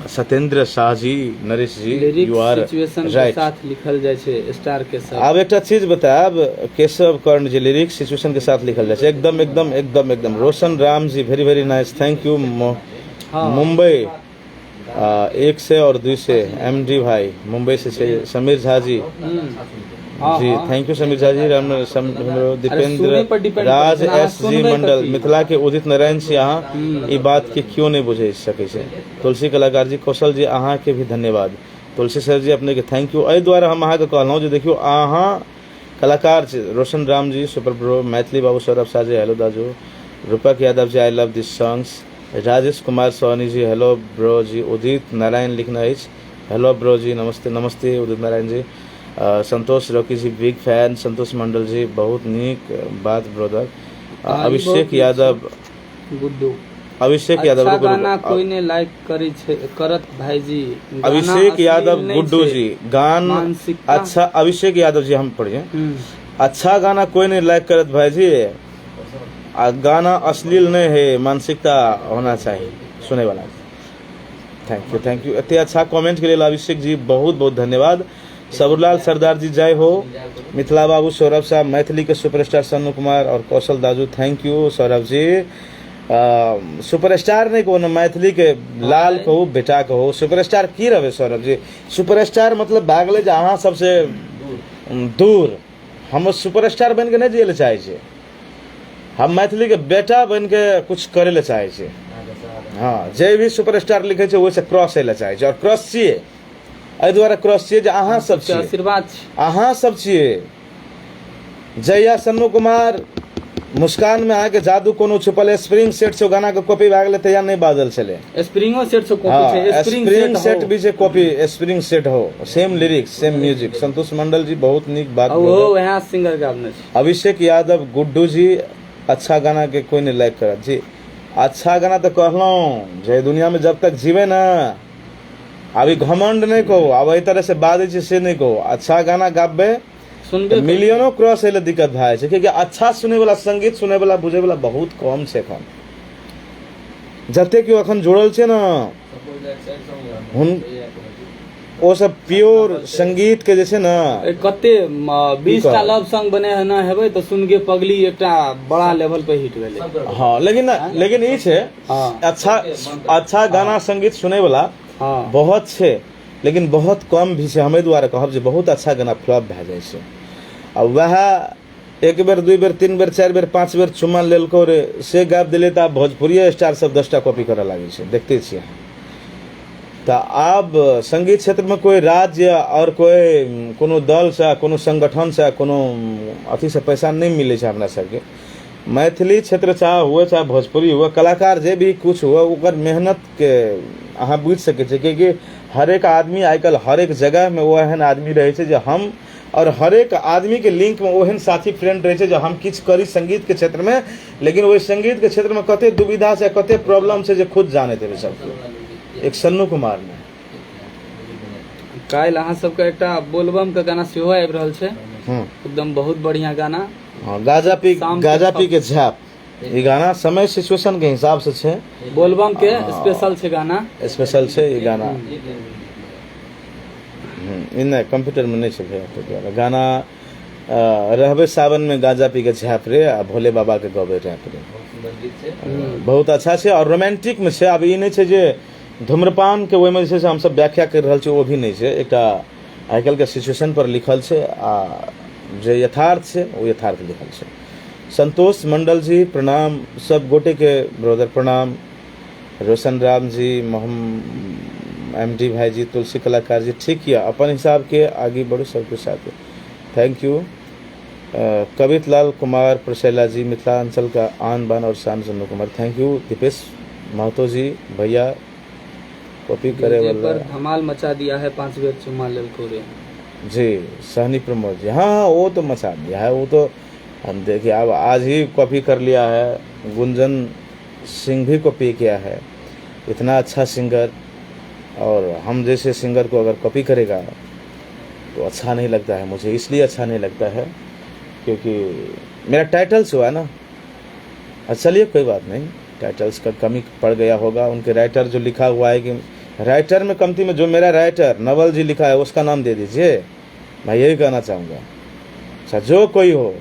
Satyendra Shah ji, Naresh ji, lyrics you are situation के राइट। साथ लिखल जाइ छै स्टार के साथ। आब एकटा चीज बतायब केशव कर्ण जी, लिरिक्स सिचुएशन के साथ लिखल जाइ छै, एकदम एकदम एकदम एकदम। Roshan Ram ji very very nice, thank you. Mumbai 1 से और 2 से एम डी भाई मुंबई से छै। समीर झा जी जी thank you Sameer Jha ji. Ram Dipendra सुनै पर depend राज करै छै, अहाँ एस जी सुनबै मंडल, कथी? मिथिला के उदित नारायण छी अहाँ, ई बात के क्यों नहीं बुझे सकै छै। तुलसी कलाकार जी, कौशल जी अहाँ के भी धन्यवाद। तुलसी सर जी अपने के thank you. एहि दुआरे हम अहाँके कहलहुँ जे देखियौ अहाँ कलाकार छी। Roshan Ram ji super bro, Maithili बाबू सौरभ साजे हेलो दाजू, Rupak Yadav ji I love this songs, Rajesh Kumar Soni ji hello bro ji Udit Narayan लिखने अछि हेलो ब्रो जी नमस्ते नमस्ते Udit Narayan ji Santosh Rocky ji big fine संतोष मंडल जी बहुत नीक बात ब्रदर हाँ, ई बहुत अभिषेक नीक छै। यादव गुड्डू अभिषेक यादव अच्छा रुकू, गाना रुकू। कोई ने लाइक करै छै करत भाईजी गाना अभिषेक अश्लील यादव नहि गुड्डू छै। जी गान मानसिकता अच्छा अभिषेक यादव जी हम पढ़िए हम्म, अच्छा गाना कोई नहीं लाइक करत भाई जी आ गाना अश्लील नहीं है मानसिकता होना चाहिए सुने वाला thank you thank you एते अच्छा कमेंट के लिए अभिषेक जी बहुत बहुत धन्यवाद सबरलाल सरदार जी जय हो मिथिला बाबू सौरभ साहब मैथिली के सुपरस्टार सन्नू कुमार और कौशल दाजू thank you Saurabh ji superstar नहीं कोनो मैथिली के लाल कहू बेटा कहू सुपरस्टार की रहे सौरभ जी सुपरस्टार मतलब भए गेलै जे अहाँ सबसे दूर हम सुपरस्टार बनि के नहि जियै लए चाहै छियै हम मैथिली के बेटा बनि के कुछ करे लए चाहै छियै हँ जे भी सुपरस्टार लिखै छै ओहिसँ क्रॉस होइ लए चाहै छै आओर क्रॉस छियै एहि दुआरे क्रॉस छियै जे अहाँ सब के छियै आशीर्वाद छै अहाँ सब छियै जहिया सन्नू कुमार मुस्कान में अहाँके जादू कोनो छुपल स्प्रिंग सेट से गाना के कॉपी भए गेलै तहिया नहि बाजल छलै स्प्रिंगो सेट से कॉपी हाँ छै स्प्रिंग स्प्रिंग सेट सेट हो भी छै कॉपी स्प्रिंग सेट हो सेम लिरिक्स सेम म्यूजिक संतोष मंडल जी बहुत नीक बात आ ओहो बोलल वएह सिंगर गाबने छै अभिषेक यादव गुड्डू जी अच्छा गाना के कोई नहीं लाइक करत जी अच्छा गाना तो कहलहुँ जे दुनिया में जब तक जीवे ना अभी घमंड नहीं कहू अब एहि तरह से बाजै छै से नहीं कहू अच्छा गाना गाबे सुनबे तऽ मिलियनो क्रॉस होय लए दिक्कत भए जाइ छै कियाकि अच्छा सुनै वाला संगीत सुनै वाला बुझै वाला बहुत कम छै एखन जते केओ एखन जुड़ल छै ने हुन ओ सब प्योर संगीत के जे छै ने ए, कते 20 टा कहब? लव सॉन्ग बने ना हेबै तऽ सुन के पगली एकटा बड़ा लेवल पे हिट भेलै हाँ लेकिन लेकिन ई छै हाँ अच्छा अच्छा गाना संगीत सुनै वाला हाँ बहुत छै लेकिन बहुत कम भी छै हम एहि दुआरे कहब जे बहुत अच्छा गाना फ्लॉप भए जाइ छै आ वएह एक बेर दुइ बेर तीन बेर चारि बेर पाँच बेर चुम्मा लेलको रे से गाबि देलियै तऽ आब भोजपुरिये स्टार सब 10टा कॉपी करऽ लागै छै देखते छियै तऽ आब संगीत क्षेत्रमे कोइ राज्य आओर कोइ कोनो दलसँ कोनो संगठनसँ कोनो अथीसँ पैसा नहि मिलै छै हमरा सबके मैथिली क्षेत्र चाहे हुए चाहे भोजपुरी हुए कलाकार जे भी कुछ हुए ओकर मेहनतके अहाँ बुझि सकै छियै किएकि हरेक आदमी आइ काल्हि हरेक जगहमे ओ एहन आदमी रहै छै जे हम आओर हरेक आदमीके लिंकमे ओहन साथी फ्रेंड रहै छै जे हम किछु करी संगीतके क्षेत्रमे लेकिन ओहि संगीतके क्षेत्रमे कते दुविधा छै कते प्रॉब्लम छै जे खुद जानैत हेबै सब एक सन्नू कुमार ने काल्हि अहाँ सबके एकटा बोलबम के गाना सेहो आबि रहल छै एकदम बहुत बढ़िया गाना हाँ गाजा पी शाम के गाजा पी के झाप ई गाना समय सिचुएशन के हिसाब से छै बोलबम के स्पेशल छै गाना स्पेशल छै ई गाना ई नहि कंप्यूटर में नहि छै भैया ताहि दुआरे गाना रहबै सावन में गाजा पी के झाप रे आ भोले बाबा के गबै रैप रे बहुत अच्छा छै और रोमांटिक में छै आब ई नहि छै जे धूम्रपान के ओहिमे जे छै से हमसब व्याख्या करि रहल छी ओ भी नहि छै एकटा आइ काल्हिके सिचुएशन पर लिखल छै आ जे यथार्थ छै ओ यथार्थ लिखल छै संतोष मंडल जी प्रणाम सब गोटे के ब्रदर प्रणाम रोशन राम जी मोहम्मद एम डी भाई जी तुलसी कलाकार जी ठीक यऽ अपन हिसाब के आगे बढ़ू सबके साथ thank you Kavit Lal Kumar Prashaila जी मिथिलांचल का आन बान और शान Sannu Kumar thank you Dipesh Mahato जी भैया कॉपी करे डीजे वाला पर धमाल मचा दिया है 5 बेर चुम्मा लेलको रे जी सहनी प्रमोद जी हाँ हाँ वो तो मचा दिया है वो तो हम देखिए अब आज ही कॉपी कर लिया है गुंजन सिंह भी कॉपी किया है इतना अच्छा सिंगर और हम जैसे सिंगर को अगर कॉपी करेगा तो अच्छा नहीं लगता है मुझे इसलिए अच्छा नहीं लगता है क्योंकि मेरा टाइटल्स हुआ ना अच्छा चलिए कोई बात नहीं टाइटल्स का कमी पड़ गया होगा उनके राइटर जो लिखा हुआ है कि राइटर में कमती में जो मेरा राइटर नवल जी लिखा है उसका नाम दे दीजिए मैं यही कहना चाहूँगा अच्छा जो कोई हो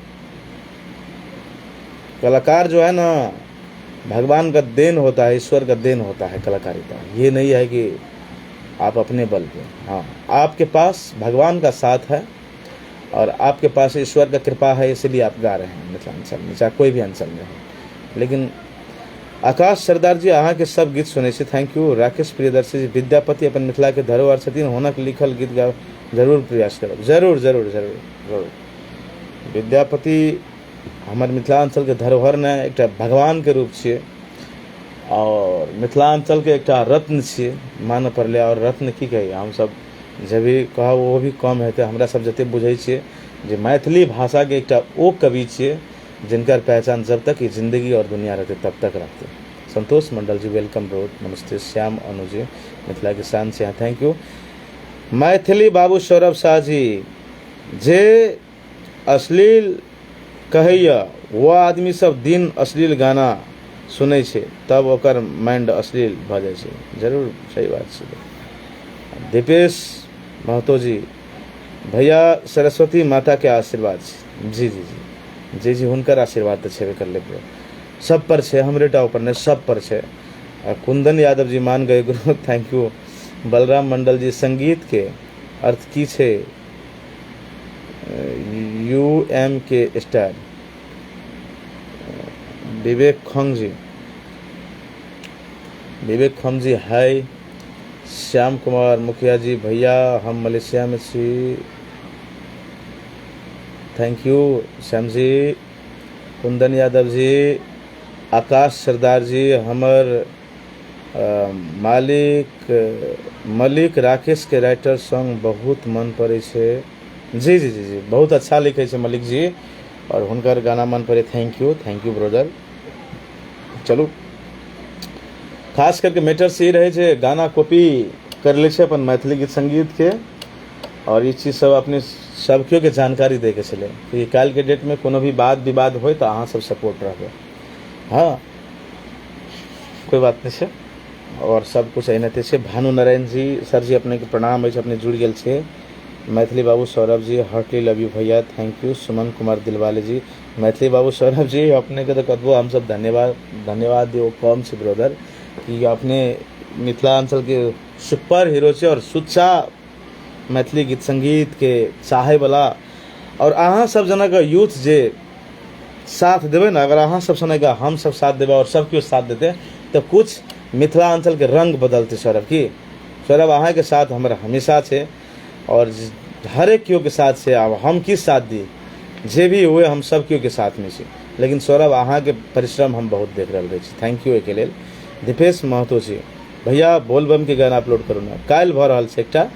कलाकार जो है ना भगवान का then होता है ईश्वर का then होता है कलाकारिता ये नहीं है कि आप अपने बल पे हाँ आपके पास भगवान का साथ है और आपके पास ईश्वर का कृपा है इसलिए आप गा रहे हैं मिथिलांचल में चाहे कोई भी अंचल में हो लेकिन आकाश सरदार जी अहाँके सब गीत सुनै छी thank you Rakesh Priyadarshi जी विद्यापति अपन मिथिला के धरोहर छथिन हुनक लिखल गीत गाब जरूर प्रयास करब जरूर जरूर जरूर जरूर विद्यापति हमर मिथिलांचल के धरोहर ने एकटा भगवान के रूप छियै आओर मिथिलाञ्चलके एकटा रत्न छियै मानऽ पड़लै। आओर रत्न की कही, हमसभ जे भी कहब ओहो भी कम हेतै। हमरा सब जते बुझै छियै जे मैथिली भाषाके एकटा ओ कवि छियै जिनकर पहचान जब तक ई जिन्दगी आओर दुनिया रहतै तब तक रहतै। संतोष मंडल जी welcome bro, नमस्ते। श्याम अनु जी मिथिलाके शान छै, thank you. Maithili बाबू सौरभ शाह जी, जे अश्लील कहैया वो आदमी सब दिन अश्लील गाना सुनै छै तब ओकर माइंड अश्लील भऽ जाइ छै। जरूर सही बात छै। दीपेश महतो जी, भैया सरस्वती माता के आशीर्वाद छै। जी जी जी जी जी, हुनकर आशीर्वाद तऽ छेबे करलै ब्रो, सब पर छै, हमरे टा ऊपर नहि, सब पर छै। आ कुंदन यादव जी मान गए गुरु, thank you. Balram मंडल जी, संगीत के अर्थ की छै? यू एम के स्टार। विवेक खंग जी, विवेक खंग जी हाय। श्याम कुमार मुखिया जी, भैया हम मलेशिया में छी, thank you Shyam ji. Kundan Yadav ji, Akash Sardar ji, हमर मालिक मलिक राकेश के राइटर सॉन्ग बहुत मन पड़ै छै। जी जी जी जी, बहुत अच्छा लिखै छै मलिक जी और हुनकर गाना मन पड़े, thank you, thank you brother. चलू खास करके मैटर से ई रहै छै गाना कॉपी कर लै छै अपन मैथिली गीत संगीत के, और ई चीज सब अपने सबके के जानकारी दै के छलै कि काल्हि के डेट में कोनो भी बात विवाद होय तऽ अहाँ सब सपोर्ट रहबै। हाँ कोई बात नहीं छै और सब कुछ एनाहिते छै। भानु नारायण जी सर जी अपने के प्रणाम अछि, अपने जुड़ि गेल छियै। मैथिली बाबू Saurabh ji Hartley love you भैया, thank you. Suman Kumar Dilwale जी, मैथिली बाबू सौरभ जी अपने के तऽ कतबो हमसब धन्यवाद धन्यवाद दियौ कम छै ब्रदर, कि अपने मिथिलाञ्चल के सुपर हीरो छै और सुच्चा मैथिली गीत संगीत के चाहे वाला, और अहाँ सब जेना यूथ जे साथ देबै ने, अगर अहाँ सब सने हम सब साथ देबै और सब केओ साथ देतै तऽ कुछ मिथिलाञ्चल के रंग बदलतै सौरभ। की सौरभ अहाँके साथ हमर हमेशा छै और हरेक केओ के साथ छै। आब हम की साथ दी, जे भी हुए हम सब केओ के साथ में छी, लेकिन सौरभ अहाँके परिश्रम हम बहुत देख रहल रहै छी, thank you एहिके लेल। दीपेश महतो जी, भैया बोलबम के गाना अपलोड करू ने, काल्हि भऽ रहल छै एकटा।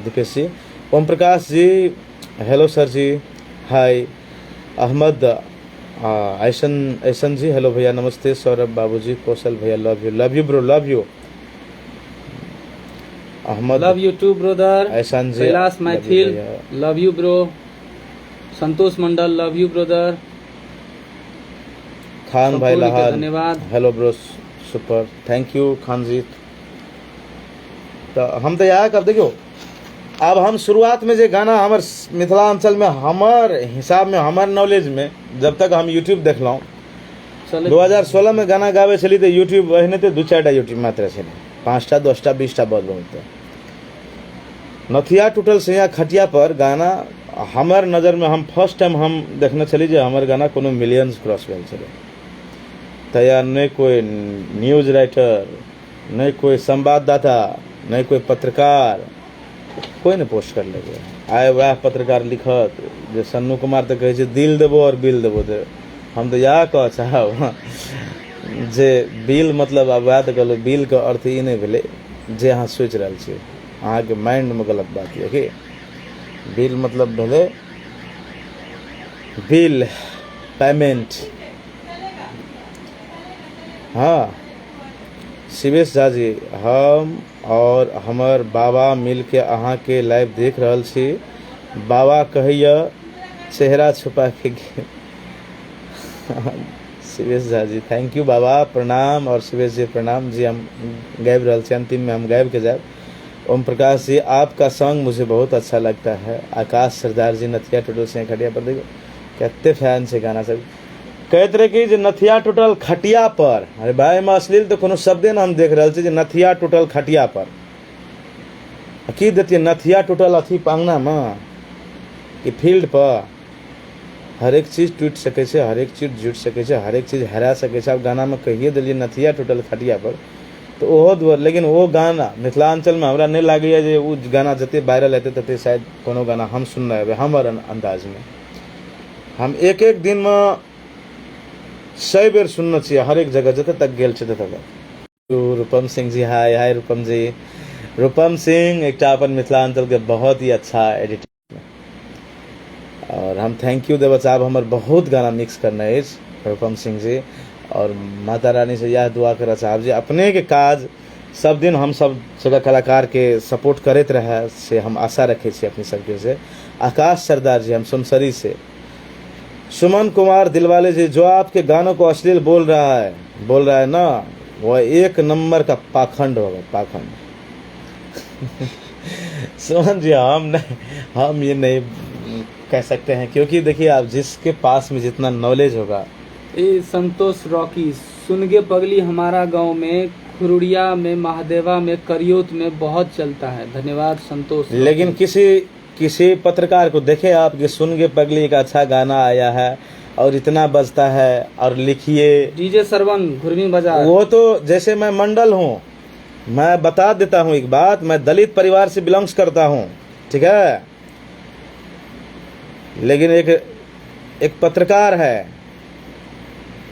दीपेश जी, ओम प्रकाश जी हेलो सर जी हाय। अहमद ऐसन ऐसन जी हेलो भैया नमस्ते। सौरभ बाबूजी कौशल भैया love you, love you bro, love you. Ahmed love you too brother. Aisan ji Kailash love you Maithil भैया। Love you bro. Santosh Mandal love you brother. Khan भाई संपूर्ण के लहान धन्यवाद। Hello bro super, thank you Khan ji. तऽ हम तऽ इएह कहब, देखियौ आब हम शुरुआतमे जे गाना हमर मिथिलाञ्चलमे हमर हिसाबमे हमर नॉलेजमे जब तक हम यूट्यूब देखलहुँ चलै 2016 में गाना गाबै छली तऽ यूट्यूब एहने तऽ 2-4टा यूट्यूब मात्र छलै, 5टा 10टा 20टा बहुत बहुत। तऽ नथिया टूटल सैया खटिया पर गाना हमर नजरमे हम फर्स्ट टाइम हम देखने छली जे हमर गाना कोनो मिलियंस क्रॉस भेल छलै। तहिया नहि कोइ न्यूज राइटर, नहि कोइ संवाददाता, नहि कोइ पत्रकार, कोइ नहि पोस्ट करलकै। आइ वएह पत्रकार लिखत जे सन्नू कुमार तऽ कहै छै दिल देबो आओर बिल देबो, तऽ हम तऽ इएह कहऽ चाहब जे बिल मतलब आब वएह तऽ कहलहुँ, बिलके अर्थ ई नहि भेलै जे अहाँ सोचि रहल छियै, अहाँके माइंडमे गलत बात यऽ कि बिल मतलब भेलै बिल पेमेंट। हाँ शिवेश झा जी, हम और हमर बाबा मिलके अहाँके लाइव देख रहल छी, बाबा कहैया चेहरा छुपा के। शिवेश झा जी thank you बाबा, प्रणाम। और शिवेश जी प्रणाम जी, हम गाबि रहल छी, अंतिम में हम गाबि के जायब। ओम प्रकाश जी आपका सॉन्ग मुझे बहुत अच्छा लगता है। आकाश सरदार जी नथिया टूटल सिंह खटिया पर, देखो कते फैन छै गाना सब। कहैत रहे कि जे नथिया टूटल खटिया पर, अरे भाई एहिमे अश्लील तऽ कोनो शब्दे ने हम देख रहल छी जे नथिया टूटल खटिया पर, आ की देतियै नथिया टूटल अथी अंगनामे कि फील्ड पर। हरेक चीज टूटि सकै छै, हरेक चीज जुटि सकै छै, हरेक चीज हेरा सकै छै। आब गानामे कहिए देलियै नथिया टूटल खटिया पर तऽ ओहो दुआरे, लेकिन ओ गाना मिथिलाञ्चलमे हमरा नहि लागैए जे ओ गाना जते वायरल हेतै तते शायद कोनो गाना हम सुनने हेबै हमर अन्दाजमे। हम एक एक दिनमे 100 बेर सुनने छियै हरेक जगह जतऽ तक गेल छै ततऽ तक। रूपम सिंह जी, हाय हाय रूपम जी। रूपम सिंह एकटा अपन मिथिलांचल के बहुत ही अच्छा एडिटर, और हम thank you देबऽ चाहब, हमर बहुत गाना मिक्स करने अछि रूपम सिंह जी। और माता रानी से यह दुआ करऽ चाहब जे अपने के काज सब दिन हम सब जगह कलाकार के सपोर्ट करैत रहे, से हम आशा रखे छी अपने सबके से। आकाश सरदार जी, हम सुनसरी से। सुमन कुमार दिलवाले जी, जो आपके गानों को अश्लील बोल रहा है, बोल रहा है ना, वो एक नंबर का पाखंड होगा, पाखंड। सुमन जी, हम नहीं, हम ये नहीं कह सकते हैं, क्योंकि देखिए आप जिसके पास में जितना नॉलेज होगा। ए संतोष रॉकी, सुनगे पगली हमारा गांव में, खुरुड़िया में, महादेवा में, करियोत में बहुत चलता है। धन्यवाद संतोष। लेकिन किसी किसी पत्रकार को देखे आप कि सुनगे पगली एक अच्छा गाना आया है और इतना बजता है और लिखिए। डीजे सरवन घुर्मी बाजार। वो तो जैसे मैं मंडल हूँ, मैं बता देता हूँ एक बात, मैं दलित परिवार से बिलोंग्स करता हूँ, ठीक है, लेकिन एक एक पत्रकार है,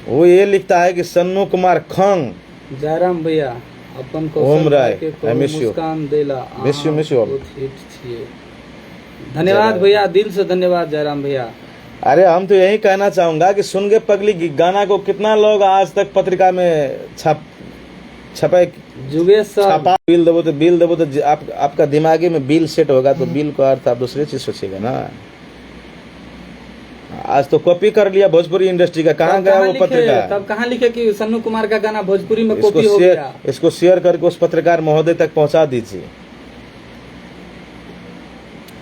वो ये लिखता है कि सन्नू कुमार खंग। जयराम भैया अपन ओम कौशल राय, भाई के I कहू miss you. मुस्कान देला। Miss you, miss you all. बहुत हिट छिए। धन्यवाद भैया, दिल से धन्यवाद जयराम भैया। अरे हम तो यही कहना चाहूंगा कि सुन के पगली गाना को कितना लोग आज तक पत्रिका में छप छपे जुगेश सर छापा। बिल देबो तो बिल देबो तो आपका दिमागी में बिल सेट होगा, तो बिल को अर्थ आप दूसरे चीज सोचिएगा ना। आज तो कॉपी कर लिया भोजपुरी इंडस्ट्री का, कहाँ तब गया कहाँ वो लिखे- पत्रिका? तब कहाँ लिखे कि सन्नू कुमार का गाना भोजपुरी में इसको कॉपी हो शेयर गया? इसको शेयर करके उस पत्रकार महोदय तक पहुंचा दीजिए।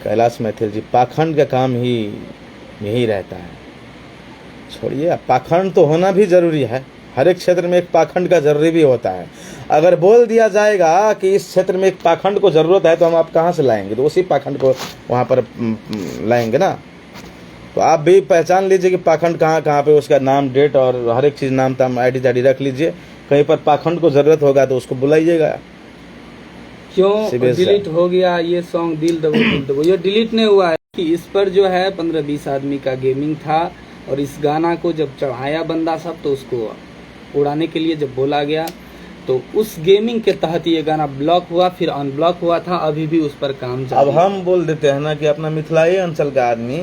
कैलाश मैथिल जी, पाखंड का काम ही यही रहता है। छोड़िए, अब पाखंड तो होना भी जरूरी है, हर एक क्षेत्र में एक पाखंड का जरूरी भी होता है। अगर बोल दिया जाएगा कि इस क्षेत्र में एक पाखंड को जरूरत है तो हम आप कहाँ से लाएंगे? तो उसी पाखंड को वहाँ पर लाएंगे ना। तो आप भी पहचान लीजिए कि पाखंड कहाँ कहाँ पे, उसका नाम, डेट और हर एक चीज़, नाम ताम I D ताईडी रख लीजिए। कहीं पर पाखंड को ज़रूरत होगा तो उसको बुलाइएगा। क्यों शिवेश डिलीट हो गया ये सॉन्ग दिल दबो दिल दबो? ये डिलीट नहीं हुआ है कि इस पर जो है 15-20 आदमी का गेमिंग था और इस गाना को जब चढ़ाया बंदा सब तो उसको उड़ाने के लिए जब बोला गया तो उस गेमिंग के तहत ये गाना ब्लॉक हुआ, फिर अनब्लॉक हुआ था, अभी भी उस पर काम अब जारी है। हम बोल देते हैं ना कि अपना मिथिलाए अंचल का आदमी,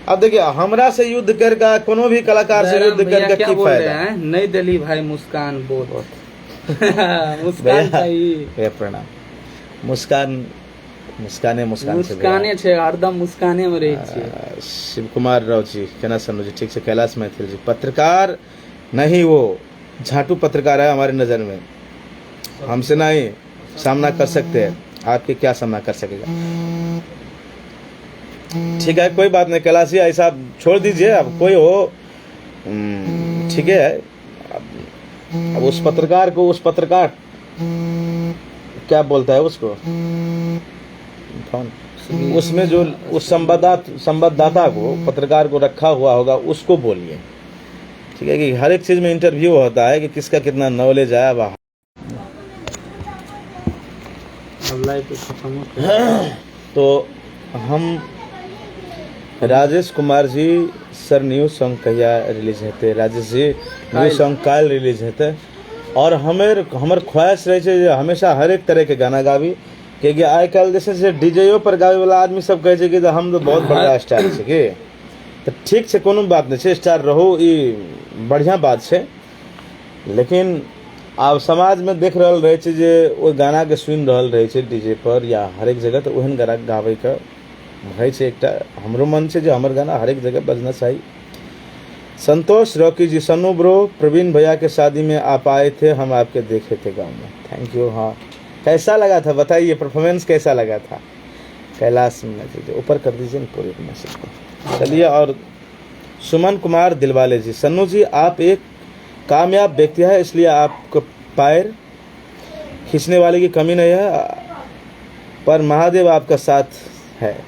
अब देखिए हमरा से युद्ध करके कोनो भी कलाकार से जयराम युद्ध भैया करके क्या की बोल रहे फायदा? हैं? नई दिल्ली भाई मुस्कान बोल मुस्कान भैया, चाहिए। भैया प्रणाम। मुस्कान मुस्काने मुस्कान से भैया। मुस्काने छे, हरदम मुस्काने में रहै छियै। शिव कुमार राव जी, केना सन्नू जी, ठीक से। कैलाश मैथिल जी, पत्रकार नहीं वो झाटू पत्रकार है हमारे नज़र में, हमसे नहीं सामना कर सकते हैं, आपके क्या सामना कर सकेगा? ठीक है, कोई बात नहीं कैलाश जी, ऐसा छोड़ दीजिए, अब कोई हो, ठीक है। अब उस पत्रकार को, उस पत्रकार क्या बोलता है उसको फोन, उसमें जो उस संवाददाता को, पत्रकार को रखा हुआ होगा उसको बोलिए, ठीक है, कि हर एक चीज़ में इंटरव्यू होता है कि किसका कितना नॉलेज है। अब अब लाइव पे खत्म हो गया। तो हम Rajesh Kumar ji sir, new song कहिया रिलीज हेतै? राजेश जी, न्यू सॉन्ग काल्हि रिलीज हेतै। और हमर ख्वाहिश रहै छै जे हमेशा हरेक तरहके गाना गाबी, कियाकि आइ काल्हि जे छै से डीजेओ पर गाबैवला आदमी सब कहै छै कि हम तऽ बहुत बड़का स्टार छै की। तऽ ठीक छै, कोनो बात नहि छै, स्टार रहू, ई बढ़िआँ बात छै। लेकिन आब समाजमे देख रहल रहै छै जे ओहि गानाके सुनि रहल रहै छै डीजे पर या हरेक जगह, तऽ ओहन गाना गाबैके होइ छै। एकटा हमरो मन छै जे हमर गाना हरेक जगह बजना चाही। संतोष रॉकी जी, सन्नू ब्रो, प्रवीण भैया के शादी में आप आए थे, हम आपके देखे थे गांव में, thank you. हाँ, कैसा लगा था बताइए, परफॉर्मेंस कैसा लगा था? कैलाश जी ऊपर कर दीजिए ना पूरे मैसेज को। चलिए, और सुमन कुमार दिलवाले जी, सन्नू जी आप एक कामयाब व्यक्ति है, इसलिए आपको पैर खींचने वाले की कमी नहीं है, पर महादेव आपका साथ है।